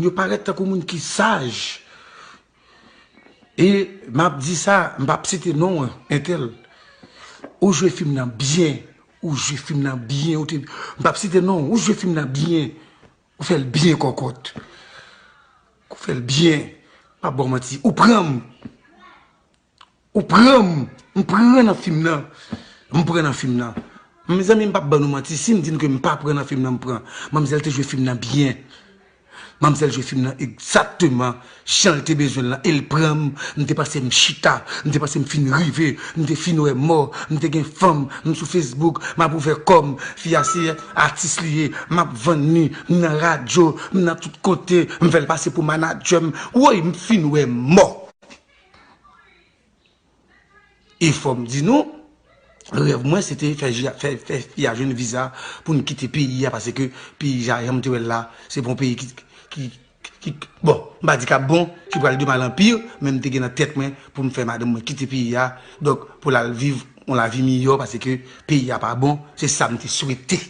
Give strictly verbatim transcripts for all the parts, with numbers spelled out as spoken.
Yo parèt tankou moun ki saj. E m ap di sa, m p ap site non entèl. Ou jwe fim nan byen, ou jwe fim nan byen, ou te, m p ap site non, ou jwe fim nan byen, ou fè l byen kòkòt. Ou fè l byen, m p ap ba w manti, ou pran m. Ou pran m, m pran nan fim nan. M pran nan fim nan. Mezanmi, m p ap ban nou manti, si m di nou ke m pa pran nan fim nan, m pran. Manmzèl te jwe fim nan byen. Manmzèl jwe fim nan egzakteman jan l te bezwen l lan, e l pran m. M te panse m chita, m te panse m fin rive, m te fin wè mò, m te gen fanm, m sou Facebook, m ap ouvè kò m, fi a se atis li ye, m ap vann li, m nan radyo, m nan tout kote, m fè l pase pou manadjè m. Woy, m fin wè mò. E fò m di nou, rèv mwen se te fè, fè, fè fi a jwenn viza pou n kite peyi a, paske peyi a, jan m te wè l la, se pa yon peyi ki, ki, ki, bon, m pa di k ap bon, ki pral de mal an pi, men m te gen nan tèt mwen pou m fè madanm mwen kite peyi a, donk pou l al viv yon lavi miyò, paske peyi a pa bon, se sa m te swete.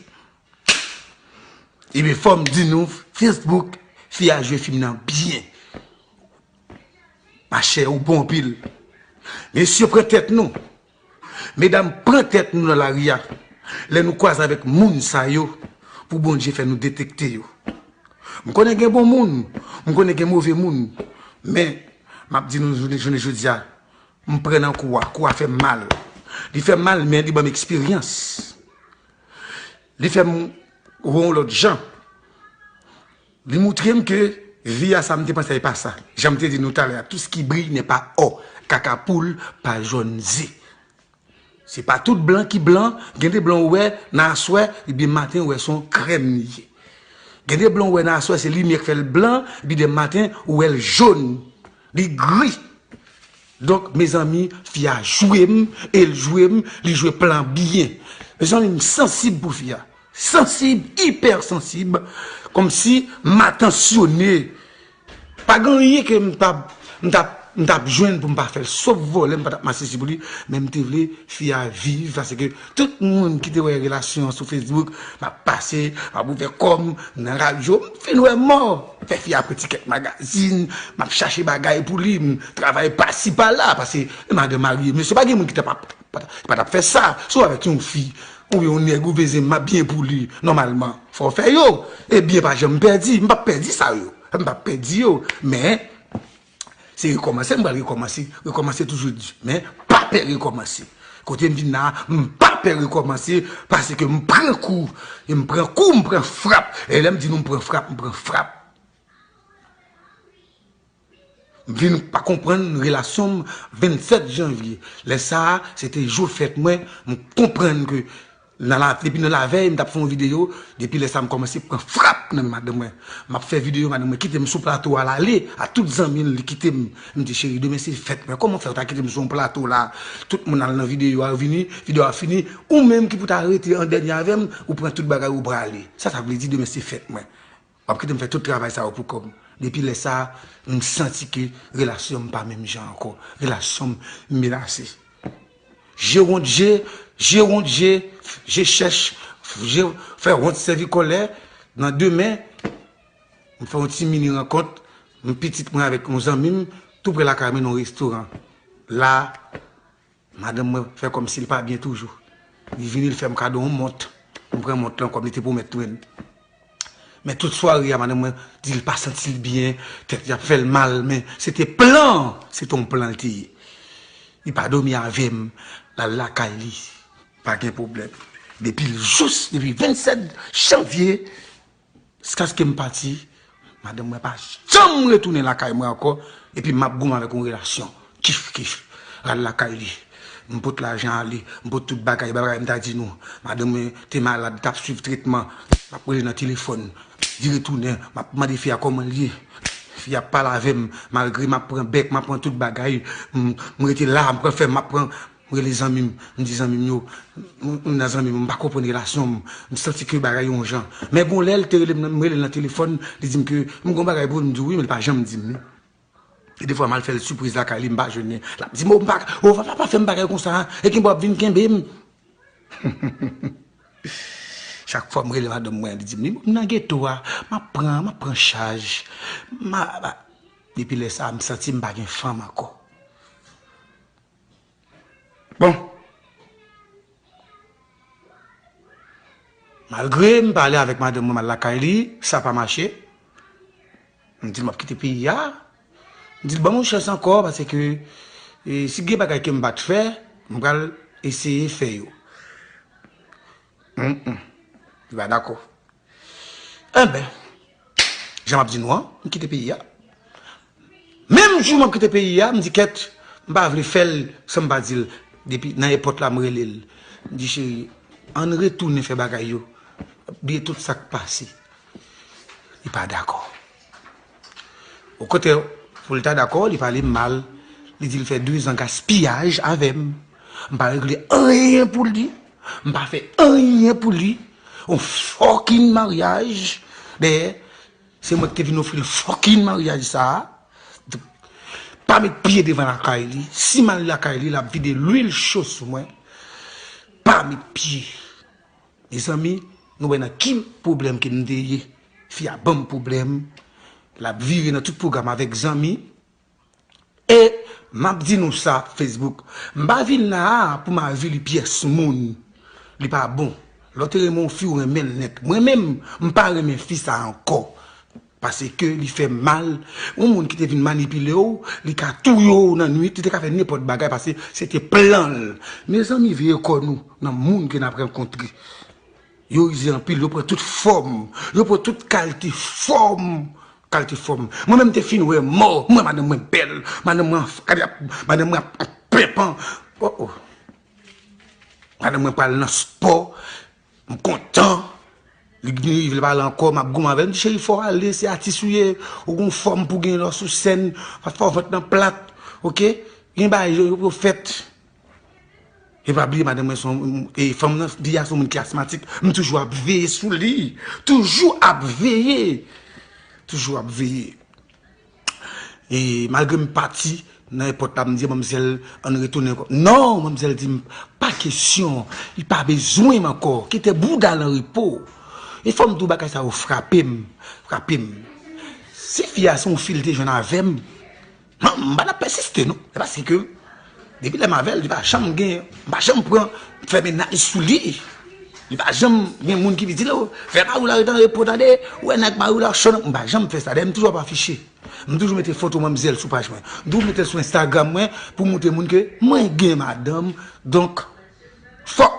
Ebyen, fò m di nou, Facebook, fi a jwe fim nan byen. Machè, ou bon anpil. Mesye, pran tèt nou. Medam, pran tèt nou nan lari a. Lè nou kwaze avèk moun sa yo, pou Bondye fè nou detekte yo. M konnen gen bon moun, m konnen gen move moun, men m ap di nou jounen, jounen jodi a, m pran nan kou a, kou a fè m mal. Li fè m mal, men li ban m eksperyans. Li fè m wè yon lòt jan. Li moutre m ke vi a, sa m te panse a, e pa sa. Jan m te di nou talè a, tout ce qui brille n'est pas or. Kaka poul pa jòn ze. Se pa tout blan ki blan. Gen de blan ou wè nan aswè, ebyen maten ou wè se yon krèm li ye. Gen de blan ou wè nan aswè, se limyè k fè l blan, epi de maten ou wè l jòn, li gri. Donk, mezanmi, fi a jwe m, e l jwe m, li jwe plan byen. Mezanmi, m sansib pou fi a. Sansib, ipè sansib, kòmsi m atansyone. Pa gen anyen ke m t ap, m t ap, m t ap jwenn pou m pa fè l, sof vòlè, m pa t ap mache sou li, men m te vle fi a viv, paske tout moun ki te wè relasyon an sou Facebook, m ap pase, m ap ouvè kò m nan radyo, m fin wè mò. Fè fi a pran ti kèk magazin, m ap chache bagay pou li, m travay pasi pala, paske madanm marye, mesye, pa gen moun ki t ap, pa t, pa t ap fè sa. Si w avèk yon fi, oubyen yon nèg, ou vle m ap byen pou li, nòmalman, fò w fè yo. E byen pa janm pèdi, m p ap pèdi sa yo. M p ap pèdi yo, men se rekòmanse, m pral rekòmanse, rekòmanse toujou di, men pa pè rekòmanse. Kote m vin la, m pa pè rekòmanse, paske m pran kou, e m pran kou, m pran frap. E lè m di nou m pran frap, m pran frap. M vin pa konprann relasyon m vennsèt janvye. Lè sa a, se te jou fèt mwen, m konprann ke nan la, depi nan lavèy, m t ap fè yon videyo, depi lè sa a, m kòmanse pran frap nan men madanm mwen. M ap fè videyo, madanm mwen kite m sou plato a, l ale, a tout zanmi l, li kite m. M di, cheri, demen se fèt mwen, kòman w fè w ta kite m sou yon plato la? Tout moun al nan videyo a, yo vini, videyo a fini, ou menm ki pou ta rete an dènye avè m, ou pran tout bagay ou prale. Sa sa vle di, demen se fèt mwen? W ap kite m fè tout travay sa yo pou kò m. Depi lè sa a, m santi ke relasyon m pa menm jan ankò. Relasyon m menase. Je wont je, je wont je, je chèch, je fè wont sèvi kòlè. Nan demen, m fè yon ti mini rankont, m pitit mwen avèk yon zanmi m, tou pre lakay mwen nan yon restoran. La, madanm mwen fè kòmsi l pa byen toujou. Li vini, l fè m kado yon mont. M pran mont lan kòm li te pwomèt mwen. Men tout sware a, madanm mwen di l pa santi l byen, tèt li ap fè l mal, men se te plan, se te yon plan l te ye. Li pa dòmi avè m, l al lakay li, pa gen pwoblèm. Depi l jous, depi vennsèt janvye, jiskaske m pati, madanm mwen pa janm retounen lakay mwen ankò, epi m ap goumen avèk yon relasyon. Kif, kif. Al lakay li. M pot lajan ale, m pot tout bagay, bagay m ta di nou. Madanm mwen te malad, t ap swiv tretman. M ap rele nan telefòn. Li retounen, m ap mande fi a kòman l ye. Fi a ap pale avè m, malgre m ap pran bèk, m ap pran tout bagay. M, m rete la, m pran fè, m ap pran M rele zanmi m, m di zanmi m yo, m, m nan zanmi m, m pa konprann relasyon m, m santi ke bagay yon jan. Men gon lè, l te rele m, m rele l nan telefòn, li di m ke m gon bagay pou l, m di wi, men l pa janm di m li. E defwa, m al fè l sipriz lakay li, m pa jwenn li. L ap di m, o, m pa, o, papa, pa fè m bagay konsa, e kenbe w ap vin kenbe m. Chak fwa m rele madanm mwen, li di m, "Li, m nan geto a, m ap pran, m ap pran chaj." M a, m a, depi lè sa a, m santi m pa gen fanm ankò. Bon. Malgre m pale avèk madanm mwen, m al lakay li, sa pa mache. M di l m ap kite peyi a. M di l ban m yon chans ankò, paske, e, si gen bagay ke m pa t fè, m pral eseye fè yo. Mm, mm. Li pa dakò. Enben, jan m ap di nou an, m kite peyi a. Menm jou m ap kite peyi a, m di kèt, m pa vle fè l san m pa di l. Depi nan èpòt la, m rele l. M di, "Cheri, ann retounen fè bagay yo. Bliye tout sa k pase." Li pa dakò. Okontrè, pou l ta dakò, li pale m mal. Li di l fè de zan gaspiyaj avè m. M pa regle anyen pou li. M pa fè anyen pou li. On fucking maryaj. Dayè, se mwen ki te vin ofri l fucking maryaj sa a. Pa met pye devan lakay li. Si m al lakay li, l ap vide lwil cho sou mwen. Pa met pye. Mezanmi, nou wè nan ki pwoblèm ke m te ye. Fi a ban m pwoblèm. L ap vire nan tout pwogram avèk zanmi. E m ap di nou sa, Facebook, m pa vin la a pou m avili pyès moun. Li pa bon. Lè w te renmen yon fi, w renmen l nèt. Mwen menm, m pa renmen fi sa a ankò. Paske li fè m mal. Yon moun ki te vin manipile w, li ka touye w nan nwit, li te ka fè nenpòt bagay, paske se te plan l. Mezanmi, veye kò nou nan moun ke n ap rankontre. Yo ize anpil, yo pran tout fòm, yo pran tout kalite fòm, kalite fòm. Mwen menm te fin wè mò, m wè madanm mwen bèl, madanm mwen, madanm mwen ap penpan. Oh, oh. Madanm mwen pral nan spò, m kontan. Li vin rive, li pale ankò, m ap goumen avè l. M di, "Cheri, fò w ale, se atis ou ye, ou gon fòm pou gen lè w sou sèn, fò w vant nan plat, oke? Gen bagay yo, yo fèt." E pa bliye, madanm mwen se yon, e fanm nan, fi a se yon moun ki asmatik. M toujou ap veye sou li. Toujou ap veye. Toujou ap veye. E malgre m pati, nan èpòt la, m di manmzèl, "Ann retounen ankò." Non, manmzèl di m, "Pa kesyon, li pa bezwen m ankò. Kite bouda l an repo." E fò m di w bagay sa yo frape m, frape m. Si fi a se yon fi l te jwenn avè m, non, m pa t ap pèsiste, non. Se paske depi lè m avè l, li pa janm gen, m pa janm pran, fè mennaj sou li. Li pa janm gen moun ki vin di l, "Fè mari w la rete an repo, tande, ou wè nèg mari w la cho nan." M pa janm fè sa. Dayè, m toujou ap afiche. M toujou mete foto manmzèl sou paj mwen. M toujou mete l sou Instagram mwen pou montre moun ke mwen gen madanm. Donk, fòk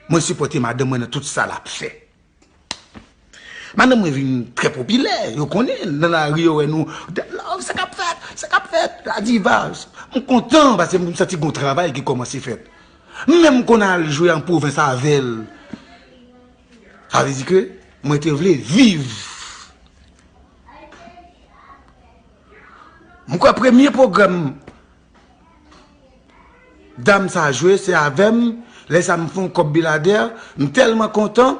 mwen sipòte madanm mwen nan tout sa l ap fè. Madanm mwen vin trè popilè, yo konnen, nan lari yo wè nou, "Dead Love, sa k ap fèt, sa k ap fèt, la diva." M kontan, paske m santi gon travay ki kòmanse fèt. M menm konn al jwe an pwovens avè l. Sa vle di ke mwen te vle viv. M kwè premye pwogram dam sa jwe, se avè m. Lè sa m fè yon kòb Beladè, m tèlman kontan.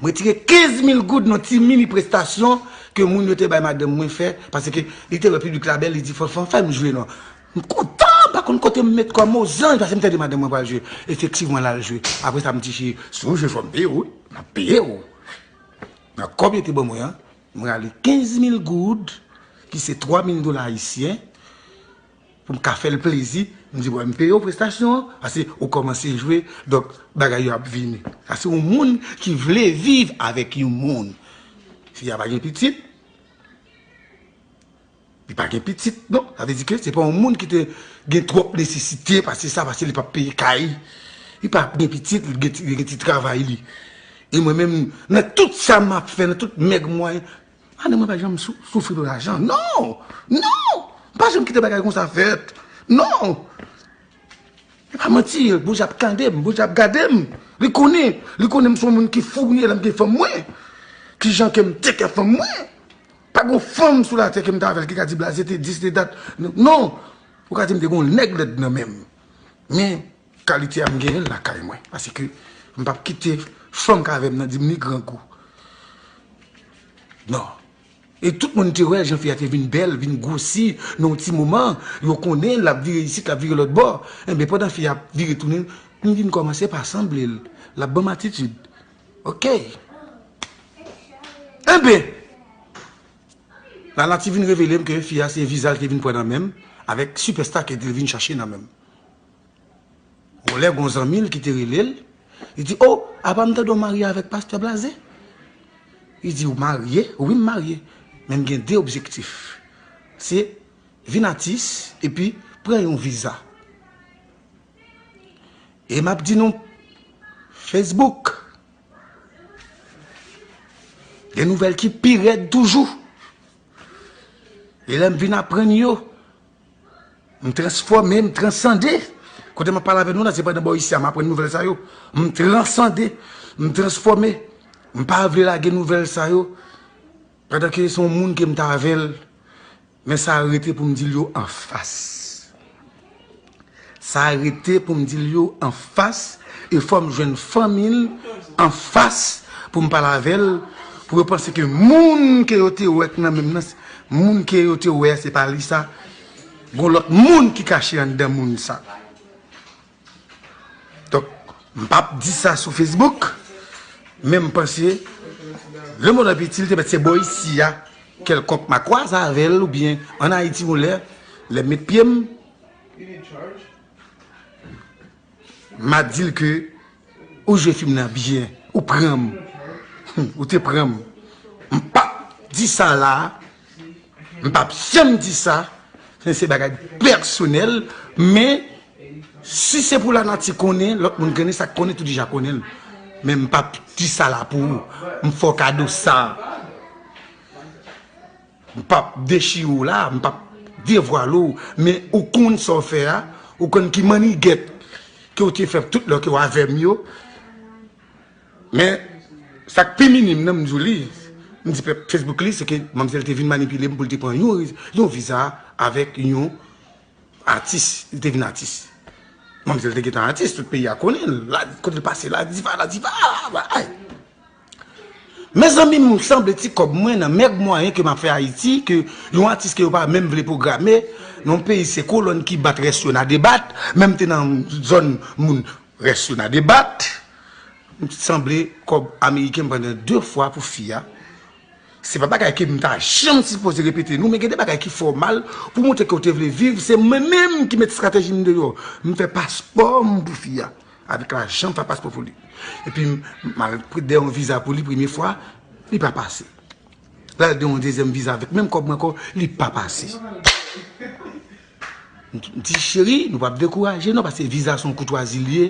M retire kenz mil goud nan ti mini prestasyon ke moun yo te bay madanm mwen fè, paske li te wè piblik la bèl, li di, "Fanfan, fè m jwe non." M kontan, m pa konn kote m met kò m, o zanj, paske m tande madanm mwen pral jwe. Efektivman, l al jwe. Apre sa, m di, "Cheri, si w jwe fò m peye w, wi. M ap peye w." Nan kòb yo te ban mwen an, m rale kenz mil goud, ki se twa mil dola ayisyen, pou m ka fè l plezi. M di, "Bon, m peye w prestasyon an, paske ou kòmanse jwe, donk bagay yo ap vini." Sa se yon moun ki vle viv avèk yon moun. Fi a pa gen pitit, li pa gen pitit, non. Sa vle di ke se pa yon moun ki te gen twòp nesesite, paske sa, paske li p ap peye kay, li pa gen pitit, li gen ti, li gen ti travay li. E mwen menm, nan tout sa m ap fè, nan tout mèg mwayen, madanm mwen pa janm sou-, soufri pou lajan. Non! Non! M pa janm kite bagay konsa fèt. Non! E pa manti, Boujè ap tande m, Boujè ap gade m. Li konnen, li konnen m se yon moun ki founi lè m gen fanm mwen. Kijan ke m teke fanm mwen. Pa gon fanm sou latè ke m te avè l ki ka di Blaze te dis, te dat. Non! Ou ka di m te gon nèg lèd nan men m. Men, kalite a m genyen l lakay mwen. Paske m p ap kite fanm k avè m nan di m li grangou. Non. E tout moun te wè jan fi a te vin bèl, vin gwosi nan yon ti moman. Yo konnen l ap vire isit, l ap vire lòt bò. Enben, pandan fi a ap vire tounen, m vin kòmanse pa sanble l. L ap ban m atitid. Ok. Enben, lanati vin revele m ke fi a se viza l te vin pran nan men m, avèk sipèsta ke l te vin chache nan men m. Yon lè, gon zanmi l ki te rele l, li di, "O, apa m tande w marye avèk pastè Blaze?" Li di, "Ou marye?" "Wi, m marye. Men m gen de objektif. Se vin atis epi pran yon viza." E m ap di nou, Facebook, gen nouvèl ki pi rèd toujou. E lè m vin aprann yo, m transfòme, m transande. Kote m ap pale avè nou la, se pandan bò isi a m aprann nouvèl sa yo. M transande, m transfòme. M pa vle lage nouvèl sa yo. Pandan ke se yon moun ke m t avè l, men sa rete pou m di l yo anfas. Sa rete pou m di l yo anfas, e fò m jwenn fanmi l anfas pou m pale avè l, pou yo panse ke moun ke yo te wè k nan men m nan, moun ke yo te wè a, se pa li sa. Gon lòt moun ki kache anndan moun sa. Donk, m p ap di sa sou Facebook, men m panse le monde en pitié, li te mèt se bò isi a, kèlkonk m a kwaze avè l, oubyen ann Ayiti yon lè, lè m met pye m, m a di l ke ou jwe fim nan byen, ou pran m. Ou te pran m. M p ap di sa la, m p ap janm di sa. Se, se bagay pèsonèl, men si se pou lanati konnen, lòt moun konnen, sa k konnen tou deja konnen l. Men m p ap di sa la pou ou. M fè w kado sa. M p ap dechire w la, m p ap devwale w, men ou konn sa w fè a, ou konn ki mannigèt ke w te fè tout lè ke w avè m yo. Men, sa k pi minim nan, m di w li, m di pèp Facebook li, se ke manmzèl te vin manipile m pou l te pran yon, yon viza avèk yon atis, li te vin atis. Manmzèl te gentan atis, tout peyi a konnen l, la, kote l pase, la diva, la diva, ay. Mezanmi, m sanble ti kòb mwen nan mèg mwayen ke m ap fè Ayiti, ke yon atis ke yo pa menm vle pwograme, nan yon peyi se kolòn ki bat rès yo nan debat, menm te nan zòn moun rès yo nan debat, m sanble kòb ameriken m pandan de fwa pou fi a. Se pa bagay ke m ta janm sipoze repete nou, men gen de bagay ki fè w mal pou montre ke w te vle viv, se mwen menm ki met estrateji m deyò. M fè paspò m pou fi a. Avèk lajan m fè paspò pou li. Epi m, m al pre-, dèyè yon viza pou li premye fwa, li pa pase. L al de yon dezyèm viza avèk menm kòb mwen ankò, li pa pase. M di, "Cheri, nou p ap dekouraje non, paske viza se yon koutwazi l ye."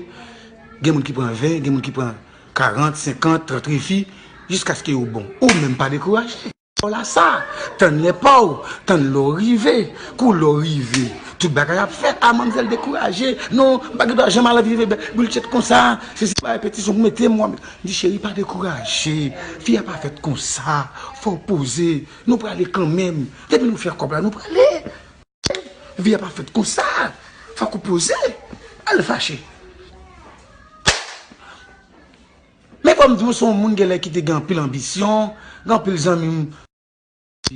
Gen moun ki pran ven, gen moun ki pran karant, senkant, trant refi, jiskaske yo bon. Ou menm pa dekouraje. Ou la sa, tann lè pa w, tann lè w rive, kou lè w rive, tout bagay ap fèt. A, manmzèl dekouraje. Non, m pa gen dwa janm al viv bèl boul tchèt konsa. Se si pa repetisyon pou mete m, w ap di, "Cheri, pa dekouraje. Fi a pa fèt konsa. Fò w poze. Nou prale kanmenm. Depi nou fè kòb la, nou prale." Vi a pa fèt konsa. Fòk ou poze. Al fache. Men kòm di w se yon moun genlè ki te gen anpil anbisyon, gen anpil zanmi m,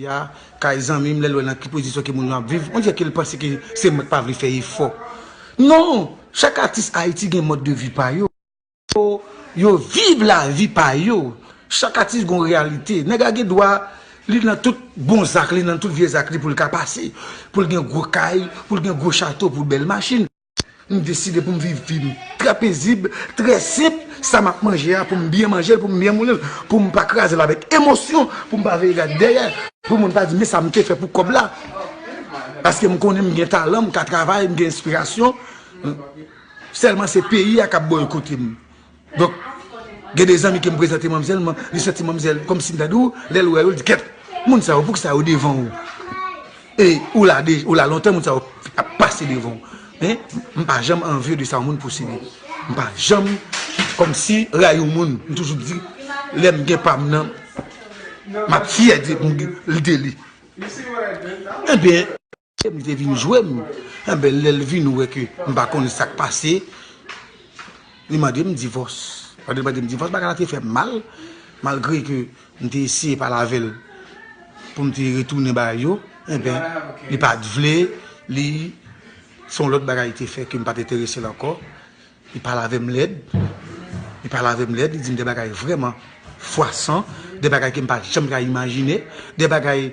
ya, kay zanmi m, lè l wè nan ki pozisyon ke moun yo ap viv, on dirè ke l panse ke se mwen k pa vle fè efò. Non, chak atis Ayiti gen mòd de vi pa yo. Yo, yo viv lavi pa yo. Chak atis gon reyalite. Nèg la gen dwa, li nan tout bon zak li, nan tout vye zak li pou l ka pase. Pou l gen gwo kay, pou l gen gwo chato, pou l bèl machin. M deside pou m viv vi m trè pezib, trè senp. Sa m ap manje a, pou m byen manje l, pou m byen moulen l, pou m pa kraze l avèk emosyon, pou m pa veye gade dèyè, pou moun pa di, "Men sa m te fè pou kòb la." Paske m konnen m gen talan, m ka travay, m gen enspirasyon. Sèlman se peyi a k ap bòykote m. Donk, gen de zanmi ke m prezante manmzèl, man-, li santi manmzèl kòmsi m ta di w, lè l wè yo, l di, "Kèt, moun sa yo, poukisa yo devan w? E ou la de, ou la lontan, moun sa yo ap pase devan w." Men, m pa janm anvye de sa yon moun posede. M pa janm kòmsi rayi yon moun. M toujou di, lè m gen pa m nan, m ap fyè de, de li. Ebyen, li te vin jwe m. Enben, lè l vin wè ke m pa konnen sa k pase, li mande m divòs. Pandan l mande m divòs, bagay la te fè m mal, malgre ke m te eseye pale avè l pou m te retounen ba yo. Enben, li pa t vle, li, se yon lòt bagay te fè ke m pa t enterese l ankò. Li pale avè m lèd. Pale avè m lèd, li di m de bagay vrèman fwasan, de bagay ke m pa janm ka imajine, de bagay,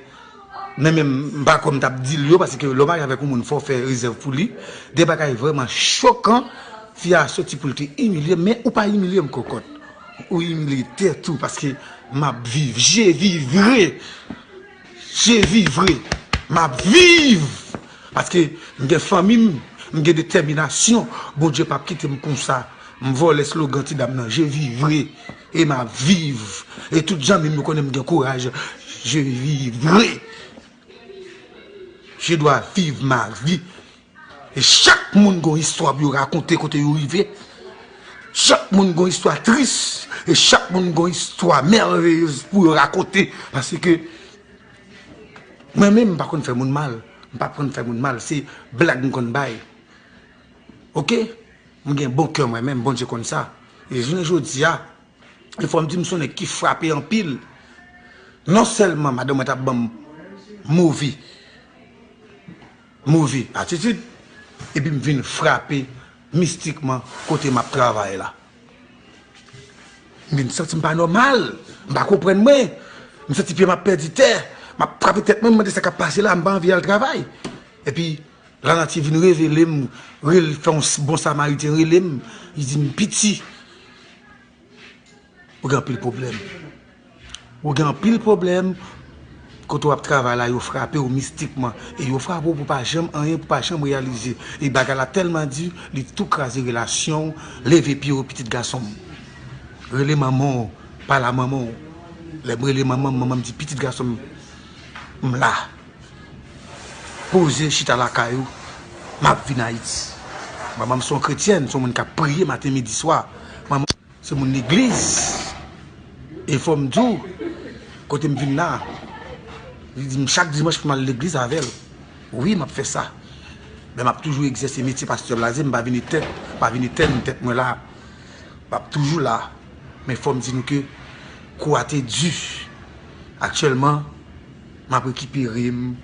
men menm m pa kwè m t ap di l yo, paske lè w marye avèk yon moun, fò w fè rezèv pou li, de bagay vrèman chokan. Fi a soti pou l te imilye m, men ou pa imilye m, kòkòt. Ou imilye tèt ou, paske m ap viv, je vivrai. Je vivrai. M ap viv. Paske m gen fanmi m, m gen detèminasyon. Bondye p ap kite m konsa. M vòlè slogan ti dam nan. Je vivrai. E m ap viv. E tout zanmi m yo konnen m gen kouraj. Je vivrai. Je dois vivre ma vie. E chak moun gon istwa pou yo rakonte kote yo rive. Chak moun gon istwa tris. E chak moun gon istwa mèveyez pou yo rakonte. Paske mwen menm, m pa konn fè moun mal. M pa konn fè moun mal. Se blag m konn bay. Oke? M gen bon kè mwen menm, Bondye konn sa. E jounen jodi a, e fò m di m se yon nèg ki frape anpil. Non sèlman madanm mwen t ap ban m move, move atitid, epi m vin frape mistikman kote m ap travay la. M vin santi m pa nòmal, m pa konprann mwen. M santi pye m ap pèdi tè, m ap frape tèt mwen, m mande sa k ap pase la, m pa anvi al travay. Epi, lanati vin revele m, rele, fè yon s- bon samariten rele m, li di m, "Piti, ou gen anpil pwoblèm. Ou gen anpil pwoblèm, kote w ap travay la, yo frape w mistikman. E yo frape w pou pa janm anyen, pou pa janm reyalize. E bagay la tèlman di, li tou kraze relasyon w, leve pye w, pitit gason m. Rele manman w, pale a manman w." Lè m rele manman m, manman m di, "Pitit gason m, m la. Poze, chita lakay ou, m ap vin Ayiti." Manman m se yon kretyèn, se yon moun k ap priye maten, midi, swa. Manman se moun legliz. E fò m di w, kote m vin la, li di m chak dimanch pou m al legliz avè l. Wi, m ap fè sa. Men m ap toujou egzèse metye pastè blaze, m pa vin etèn, m pa vin etèn tèt mwen la. M ap toujou la. Men fò m di nou ke kou a te di. Aktyèlman, m ap rekipere m,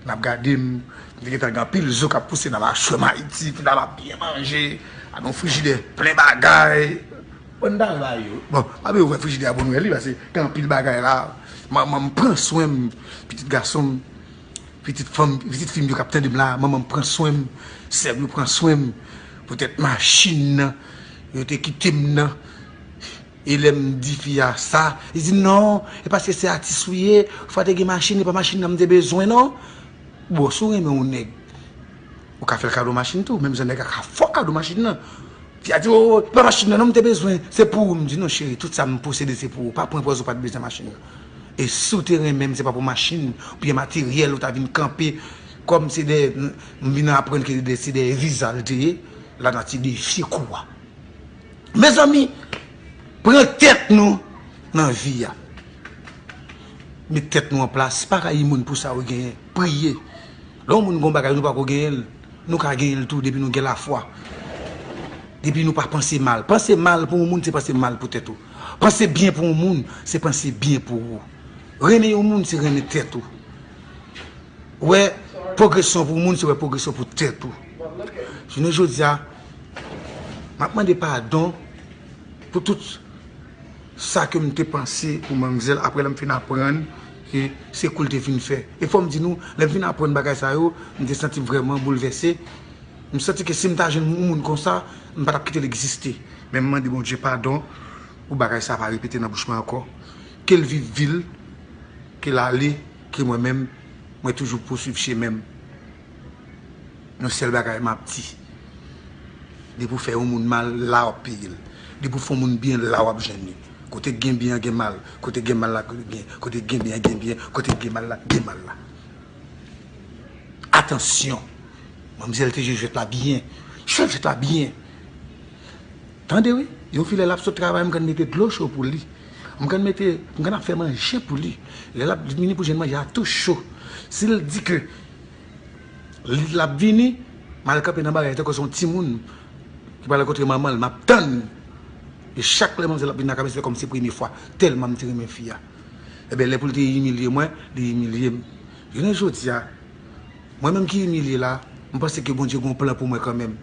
n ap gade m. M te gentan gen anpil zo k ap pouse nan machwè m Ayiti, ki ta va byen manje, ak yon frijidè plen bagay. Bon, n ta al ba yo. Bon, pa bezwen ouvè frijidè a pou nou wè li, paske gen anpil bagay la. Manman m pran swen m, pitit gason m, pitit fanm, pitit fi m yo k ap tande m la, manman m pran swen m, sè m yo pran swen m. Poutèt machin nan, yo te kite m nan. E lè m di fi a sa, li di, "Non, e paske se atis ou ye, fò w te gen machin, e pa machin nan m te bezwen, non." Bon, si w renmen yon nèg, ou ka fè l kado machin tou, menm jan nèg la ka fè w kado machin nan. Fi a di, "O, o, e pa machin nan, non, m te bezwen, se pou ou." M di, "Non, cheri, tout sa m posede, se pou ou. Pa pran pòz ou pa t bezwen machin nan." E si w te renmen m, se pa pou machin, oubyen materyèl, ou ta vin kanpe, kòm se de, m vin aprann ke se de viza l te ye, lanati defye kou a. Mezanmi, pran tèt nou nan vi a. Met tèt nou an plas, pa rayi moun pou sa yo genyen. Priye. Lè yon moun gon bagay, nou pako genyen l, nou ka genyen l tou depi nou gen lafwa. Depi nou pa panse mal. Panse mal pou yon moun, se panse mal pou tèt ou. Panse byen pou yon moun, se panse byen pou ou. Renmen yon moun, se renmen tèt ou. Wè pwogresyon pou moun, se wè pwogresyon pou tèt ou. Jounen jodi a, m ap mande padon pou tout sa ke m te panse pou manmzèl, apre lè m fin aprann ke se kou l te fin fè. E fò m di nou, lè m fin aprann bagay sa yo, m te santi m vrèman boulvèse. M santi ke si m ta jwenn yon moun konsa, m pa t ap kite l egziste. Men m mande Bondye padon pou bagay sa pa repete nan bouch mwen ankò. Ke l viv vi l, ke l ale, ke mwen menm, mwen toujou pouswiv chemen m. Yon sèl bagay m ap di, depi w fè yon moun mal, la w ap peye l. Depi w fè yon moun byen, la w ap jwenn li. Kote k gen byen an gen mal, kote k gen mal la gen byen, kote k gen byen an gen byen, kote k gen mal la gen mal la. Atansyon! Manmzèl te jwe jwèt la byen. Jwe jwèt la byen. Tande wi, yon fi lè l ap sot travay, m konn mete dlo cho pou li. M konn mete, m konn ap fè manje pou li. Lè l ap vini pou jwenn manje a tou cho. Si l di ke li, l ap vini, m al kanpe nan bagay tankou se yon timoun ki pral rankontre manman l, m ap tann. E chak lè manmzèl ap vin nan kabinet, se kòmsi se premye fwa, tèlman m te renmen fi a. Ebyen, lè pou l te imilye mwen, li imilye m. Jounen jodi a, mwen menm ki imilye la, m panse ke Bondye gen yon plan pou mwen kanmenm.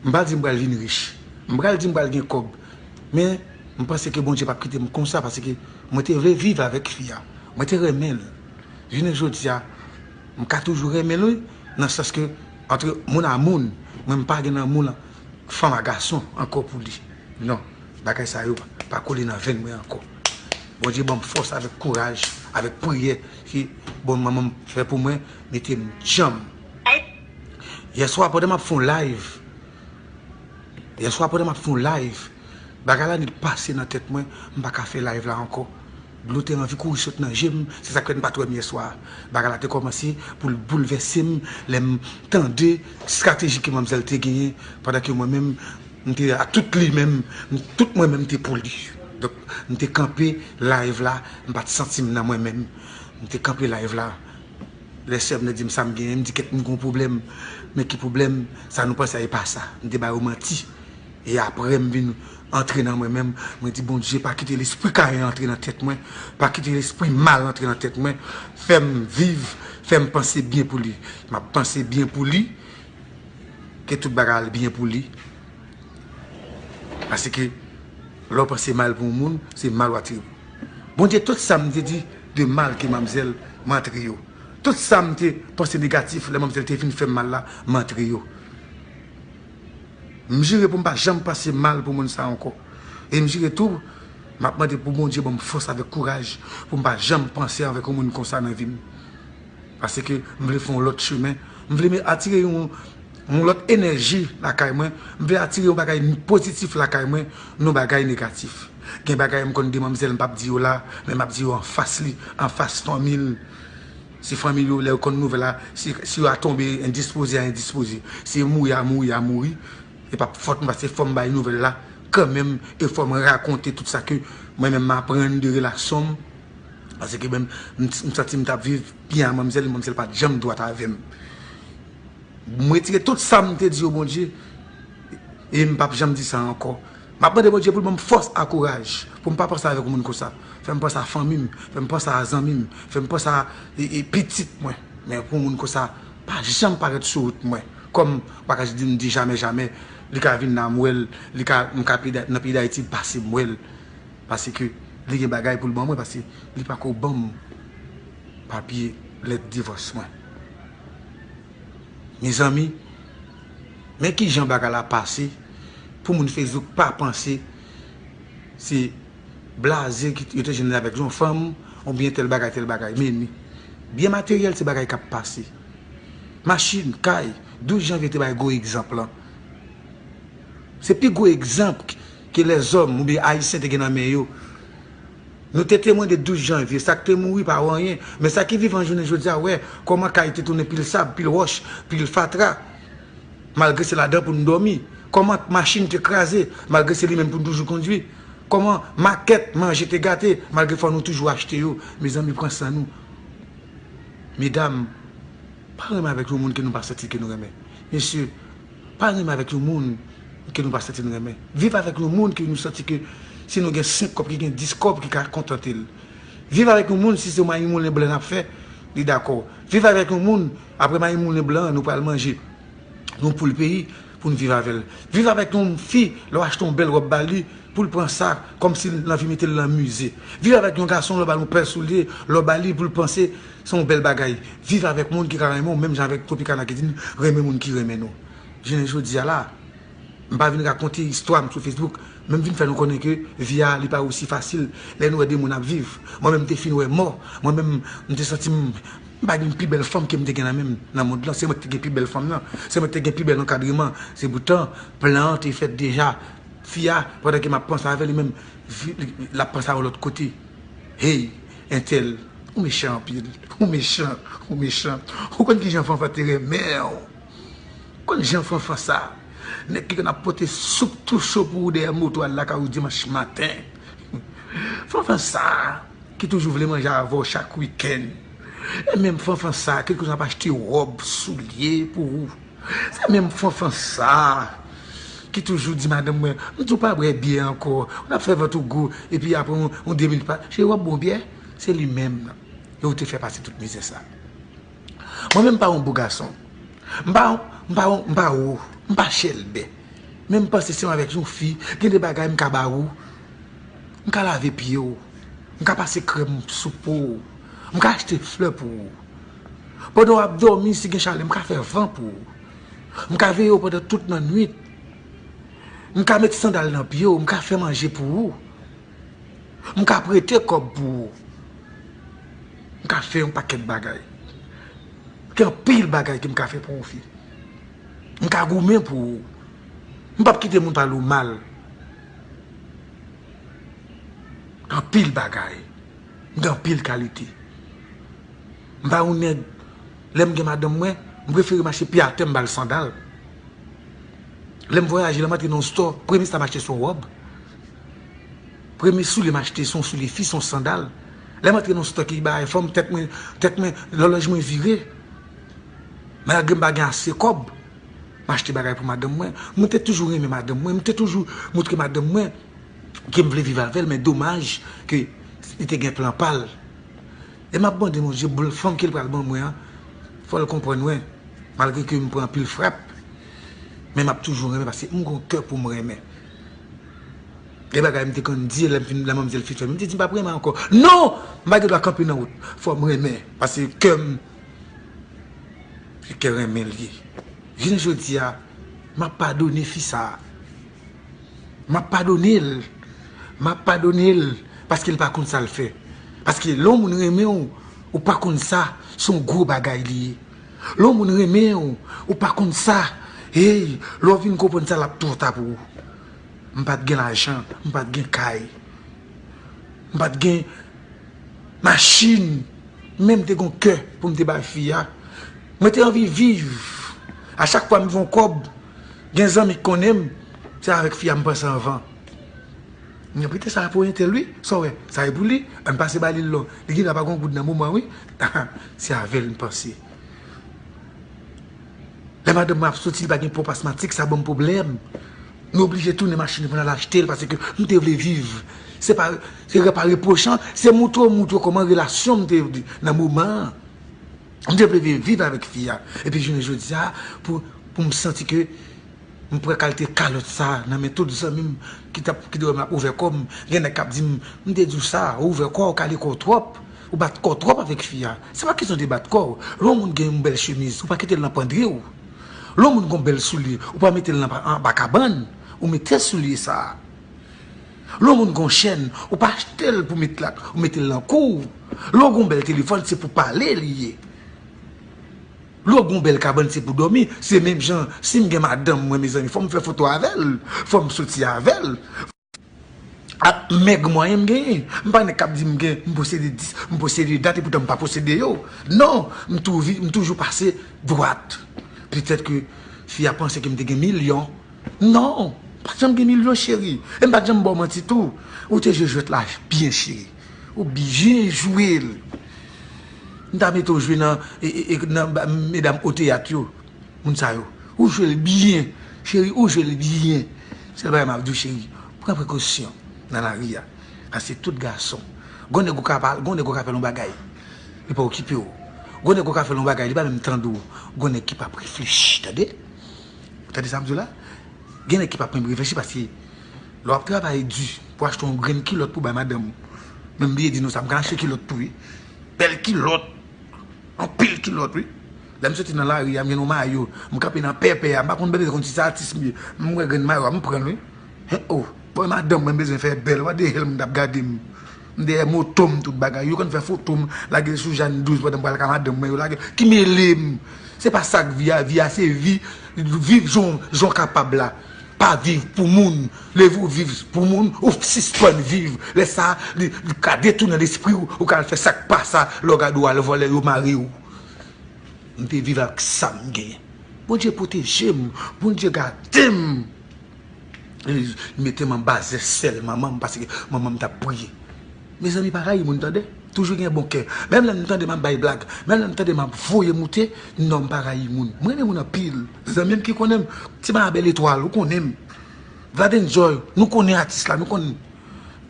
M pa di m pral vin rich. M pral di m pral gen kòb. Men, m panse ke Bondye p ap kite m konsa, paske mwen te vle viv avèk fi a. Mwen te renmen l. Jounen jodi a, m ka toujou renmen l, wi, nan sans ke, antre moun a moun, mwen m pa gen lanmou fanm a gason ankò pou li. Non, bagay sa yo pa kole nan venn mwen ankò. Bondye ban m fòs avèk kouraj, avèk priyè, ki bon manman m fè pou mwen, mete m djanm. Yèswa, pandan m ap fè yon live, Yèswa, pandan m ap fè yon live, bagay la nèt pase nan tèt mwen, m pa ka fè live la ankò. Dlo te anvi kouri sot nan je m, se sa k fè n pa t wè m yèswa. Bagay la te kòmanse pou l boulvèse m, lè m tande estrateji ke manmzèl te genyen, pandan ke mwen menm, m te ak tout li menm, m- tout mwen menm te pou li. Donk, m te kanpe live la, m pa t santi m nan mwen menm. M te kanpe live la. Lè sè m nan di m sa m genyen, m di kèt m gen yon pwoblèm. Men ki pwoblèm? Sa nou panse a e pa sa. M te ba yo manti. E apre m vin antre nan mwen menm, mwen di Bondye pa kite lespri Kayen antre nan tèt mwen, pa kite lespri mal antre nan tèt mwen, fè m viv, fè m panse byen pou li. M ap panse byen pou li, ke tout bagay al byen pou li. Paske lè w panse mal pou yon moun, se mal w atire. Bondye, tout sa m te di de mal ke manmzèl, m antre yo. Tout sa m te panse negatif, lè manmzèl te vin fè m mal la, m antre yo. M jire pou m pa janm panse mal pou moun sa ankò. E m jire tou, m ap mande pou Bondye ban m fòs avèk kouraj pou m pa janm panse avèk yon moun konsa nan vi m. Paske m vle fè yon lòt chemen. M vle atire yon, yon lòt enèji lakay mwen. M vle atire yon bagay pozitif lakay mwen, non bagay negatif. Gen bagay m konn di manmzèl, m p ap di yo la, men m ap di yo anfas li, anfas fanmi l. Si fanmi l yo, lè yo konn nouvèl la, si, si yo a tonbe endispoze a endispoze, si yo mouri a mouri a mouri, e p ap fòt mwen, paske fò m bay nouvèl la kanmenm, e fò m rakonte tout sa ke mwen menm m aprann de relasyon m, paske menm m, m santi m t ap viv byen a manmzèl, manmzèl pa t janm dwat avè m. M retire tout sa m te di yo, Bondye, e m p ap janm di sa ankò. M ap mande Bondye pou l ban m fòs ak kouraj, pou m pa panse avèk yon moun konsa. Fè m panse a fanmi m, fè m panse a zanmi m, fè m panse a e, e pitit mwen. Men pou yon moun konsa, pa janm parèt sou wout mwen. Kòm bagay di m di jamè, jamè, li ka vin la m wè l, li ka, m ka peyi Da- nan peyi Dayiti, l pase m wè l. Paske li gen bagay pou l ban mwen, paske li pako ban m papye lèt divòs mwen. Mezanmi, men kijan bagay la pase pou moun Facebook pa panse se blaze ki yo te jwenn avèk yon fanm oubyen tèl bagay, tèl bagay. Men ni byen materyèl se bagay k ap pase. Machin, kay, douz janvye te bay gwo egzanp lan. Se pi gwo egzanp ke lèzòm oubyen Ayisyen te gen nan men yo. Nou te temwen de douz janvye, sa k te mouri pa w anyen, men sa ki vivan jounen jodi a wè kòman kay te tounen pil sab, pil wòch, pil fatra, malgre se ladan pou n dòmi, kòman machin te kraze, malgre se li menm pou n toujou kondui, kòman makèt manje te gate, malgre fò nou toujou achte yo. Mezanmi, pran san nou. Medam, pa renmen avèk yon moun ke nou pa santi ke nou renmen. Mesye, pa renmen avèk yon moun ke nou pa santi nou renmen. Viv avèk yon moun ke nou santi ke si nou gen senk kòb, ki gen dis kòb ki ka kontante l. Viv avèk yon moun, si se mayi moulen blan n ap fè, li dakò. Viv avèk yon moun, apre mayi moulen blan an, nou pral manje yon poul peyi pou n viv avè l. Viv avèk yon fi, lè w achte yon bèl wòb ba li, pou l pran sa kòmsi l anvi mete l nan mize. Viv avèk yon gason, lè w ba l yon pè soulye, lè w ba li pou l panse se yon bèl bagay. Viv avèk moun ki ka renmen w, menm jan avèk Tropicana ki di n renmen moun ki renmen nou. Jounen jodi a la, m pa vin rakonte istwa m sou Facebook, men m vin fè nou konnen ke vi a, li pa osi fasil lè nou wè de moun ap viv. Mwen menm, m te fin wè mò. Mwen menm, m te santi m, m pa gen pi bèl fanm ke m te gen nan men m nan mond lan. Se mwen ki te gen pi bèl fanm nan. Se mwen ki te gen pi bèl ankadreman. Se poutan, plan an te fèt deja. Fi a, pandan ke m ap panse avè li menm, vi- li- l ap panse a yon lòt kote. Hey, entèl, ou mechan anpil. Ou mechan, ou mechan. Ou konn kijan fanfan te renmen w? Konn jan fanfan sa, nèg ki konn ap pote soup tou cho pou ou dèyè moto al lakay ou dimanch maten. Fanfan sa, ki toujou vle manje avè w chak wikenn. E menm fanfan sa, ki toujou ap achte wòb, soulye pou ou. Se menm fanfan sa, ki toujou di madanm mwen, m di w pa bwè byè ankò, ou ap fè vant ou gwo, epi apre yon, yon de minit pa, cheri, w ap bon byè? Se li menm. E ou te fè pase tout mizè sa. Mwen menm m pa yon bo gason. M pa, m pa, m pa wo. M pa chèlbè. Men m panse se yon avèk yon fi, gen de bagay m ka ba ou. M ka lave pye w. M ka pase krèm sou po w. M ka achte flè pou ou. Pandan w ap dòmi, si gen chalè, m ka fè van pou ou. M ka veye w pandan tout nannwit. M ka met sandal nan pye w, m ka fè manje pou ou. M ka prete kòb pou ou. M ka fè yon pakèt bagay. Gen anpil bagay ke m ka fè pou yon fi. M ka goumen pou ou. M p ap kite moun pale w mal. Gen anpil bagay. M gen anpil kalite. M pa yon nèg, lè m gen madanm mwen, m prefere mache pye atè m ba l sandal. Lè m vwayaje, lè m antre nan yon store, premye sa m achte se yon wòb. Premye soulye m achte se yon soulye fi, se yon sandal. Lè m antre nan yon store ki bagay fanm, tèt mwen, tèt mwen, lòlòj mwen vire. Malgre m pa gen ase kòb, m achte bagay pou madanm mwen. Mwen te toujou renmen madanm mwen, m te toujou montre madanm mwen ke m vle viv avè l, men domaj ke li te gen plan pa l. E m ap mande Bondye, bon, fanm ke l pral ban mwen an, fò l konprann mwen, malgre ke m pran anpil frap, men m ap toujou renmen, paske m gon kè pou m renmen. Gen bagay m te konn di, lè m fin, lè manmzèl fin fè m, m te di, "M p ap renmen ankò." Non! M pa gen dwa kanpe nan wout. Fò m renmen, paske kè m, se kè renmen l ye. Jounen jodi a, m ap padone fi sa a. M ap padone l. M ap padone l, paske l pa konn sa l fè. Paske lè yon moun renmen w, ou pa konn sa, se yon gwo bagay li ye. Lè yon moun renmen w, ou pa konn sa. Hey, lè w vin konprann sa, l ap twò ta pou ou. M pa t gen lajan, m pa t gen kay, m pa t gen machin, men m te gon kè pou m te bay fi a. Mwen te anvi viv. A chak fwa m gen yon kòb, gen zanmi k konnen m, se avèk fi a m panse anvan. M di, "Pite sa pou entèl wi, sa w wè, sa e pou li, ann pase ba li l non. Li gen dwa pa gon goud nan moman wi." Se avè l m panse. Lè madanm mwen ap soti, li pa gen pòp asmatik, sa ban m pwoblèm. Nou oblije tounen machin pou n al achte l, paske m te vle viv. Se pa, se pa repwochan, se montre w, montre w kòman relasyon m te nan moman an. M te vle viv, viv avèk fi a. Epi jounen jodi a, pou, pou m santi ke m pran kalite kalòt sa a nan men tout zanmi m ki t ap, ki te wè m ap ouvè kò m. Gen nèg k ap di m, "M te di w sa, ou ouvè kò w, ou kale kò w twòp, ou bat kò w twòp avèk fi a." Se pa kesyon de bat kò w. Lè yon moun gen yon bèl chemiz, ou pa kite l nan pandri w. Lè yon moun gen yon bèl soulye, ou pa mete l nan pa, anba kabann, ou mete soulye sa a. Lè yon moun gen yon chèn, ou pa achte l pou met la, ou mete l nan kou w. Lè w gen yon bèl telefòn, se pou pale li ye. Lè w gen yon bèl kabann, se pou dòmi. Se menm jan, si m gen madanm mwen, mezanmi, fò m fè foto avè l, fò m soti avè l. Ak mèg mwayen m genyen. M pa nèg k ap di m gen, m posede dis, m posede dat, epoutan m pa posede yo. Non, m tou vi-, m toujou pase dwat. Petèt ke fi a panse ke m te gen milyon. Non, m pa t janm gen milyon, cheri. E m pa t janm ba w manti tou. Ou te jwe jwèt la byen, cheri. Ou byen jwe l. M ta mete w jwe nan, e, e, e, nan ba-, medam oteyat yo. Moun sa yo. Ou jwe l byen. Cheri, ou jwe l byen. Sèl bagay m ap di w, cheri, pran prekosyon nan lari a. Paske tout gason. Gon nèg ou ka pa, gon nèg ou ka fè l yon bagay, li pa okipe w. Gon nèg ou ka fè l yon bagay, li pa menm tande w. Gon nèg ki p ap reflechi, tande? Ou tande sa m di w la? Gen nèg ki p ap menm reflechi paske lè w ap travay di pou achte yon grenn kilòt pou bay madanm ou, men m bliye di nou sa, m konn achte kilòt tou wi. Bèl kilòt, anpil kilòt wi. Lè m soti nan lari a, m jwenn yon mayo, m kanpe nan pèpè a, m pa konn bèbè konn si se atis m ye. M wè grenn mayo a, m pran l wi. Hen o, bon madanm mwen bezwen fè bèl, what the hell moun t ap gade m. M dèyè moto m, tout bagay. Yo konn fè foto m, lage l sou Jàn douz pandan m pral ka madanm mwen, yo lage l. Ki mele m? Se pa sa k vi a, vi a se vi, viv jan, jan w kapab la. Pa viv pou moun. Leve w viv pou moun, ou sispann viv. Lè sa, li, li ka detounen lespri w, ou ka al fè sa k pa sa, lè w gade w al vòlè, yo mare w. M te viv ak sa m genyen. Bondye pwoteje m, Bondye gade m. Li mete m anba zèsèl manman m, paske manman m t ap priye. Mezanmi, pa rayi moun, tande. Toujou gen bon kè. Menm lè m tande m ap bay blag, menm lè m tande m ap voye moute, non, m pa rayi moun. Mwen renmen moun anpil. Zanmi m ki konnen m, Ti Mabèl Etwal, ou konnen m. Vladenjoy, nou konnen atis la, nou konnen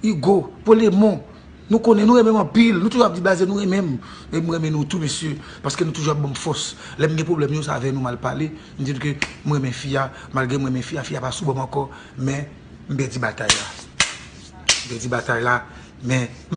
Igo, Polemon, Nou konnen, nou renmen m anpil. Nou toujou ap di blaze, nou renmen m. E m renmen nou tou, mesye. Paske nou toujou ap ban m fòs. Lè m gen pwoblèm yo, se avè nou m al pale. M di nou ke m renmen fi a. Malgre m renmen fi a, fi a pa sou bò m ankò. Men, m pèdi batay la. M pèdi batay la. Men,